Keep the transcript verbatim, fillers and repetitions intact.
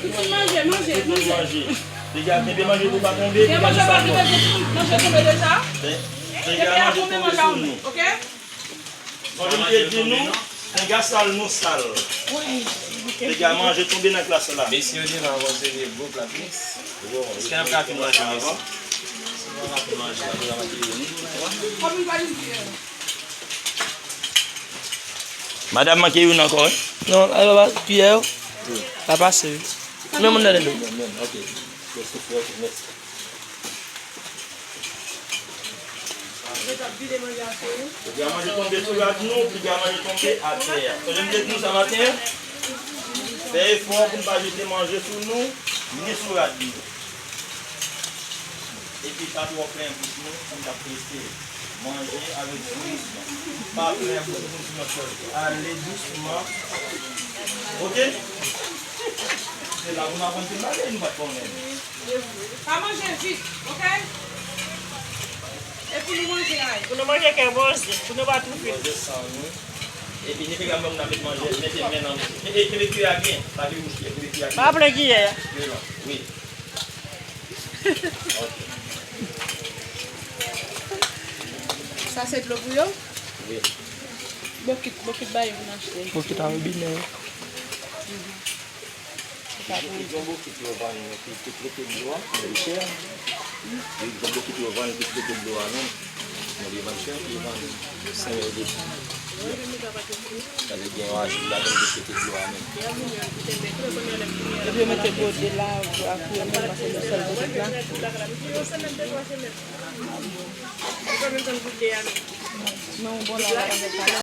Tout moun manje, manje, manje. Manje. Piga, kenbe manje pou pa tonbe, gen manje pa tonbe, manje tonbe deja. Piga, manje tonbe sou nou. Ok? Mwen te di nou, piga sal nou sal. Piga, manje tonbe nan klas la. Mesye yo devan avan se de gwo plat wi. Èske n ap ka fin manje, mesye? Èske n ap ka fin manje? Apre la, mwen te di nou. Madanm manke youn ankò, wi. Non, kiyè yo pa pase, wi. Men moun nan dedo. Ok. Piga manje tonbe sou rad nou, piga manje tonbe atè. Sa jan m te di nou sa maten, fè efò pou n pa jete manje sou nou, ni sou rad nou. Epi pa twò plen bouch nou, pou n ka prese. Manje avèk dousman. Pa plen bouch nou pou n fini yon sèl kou. Ale dousman. Ok? Se la pou n aprann te manje, nou pa t konnen. Pa manje vit, ok? E pou nou manje a. Pou nou manje kè poze, pou nou pa toufe. Poze san nou. Epi ni piga menm nan met manje, mete men nan bouch. E, e, kenbe kiyè a byen, pa vire bouch kiyè, kenbe kiyè a byen. Pa plen kiyè a. Wi. Ok. Sa se dlo pou yo? Wi. Bokit, bokit ba yo pou n achte. Bokit a robinè. Yon bokit yo vann ki, ki trete dlo a, men li chè. Yon bokit yo vann ki trete dlo a menm. Men li vann chè, li vann senk euro de. Sa vle di gen yon aji ladan ki trete dlo a menm. Epi yo mete gode la, pou yo menm, paske se sèl bokit la. Men yon bon la, la, la, la.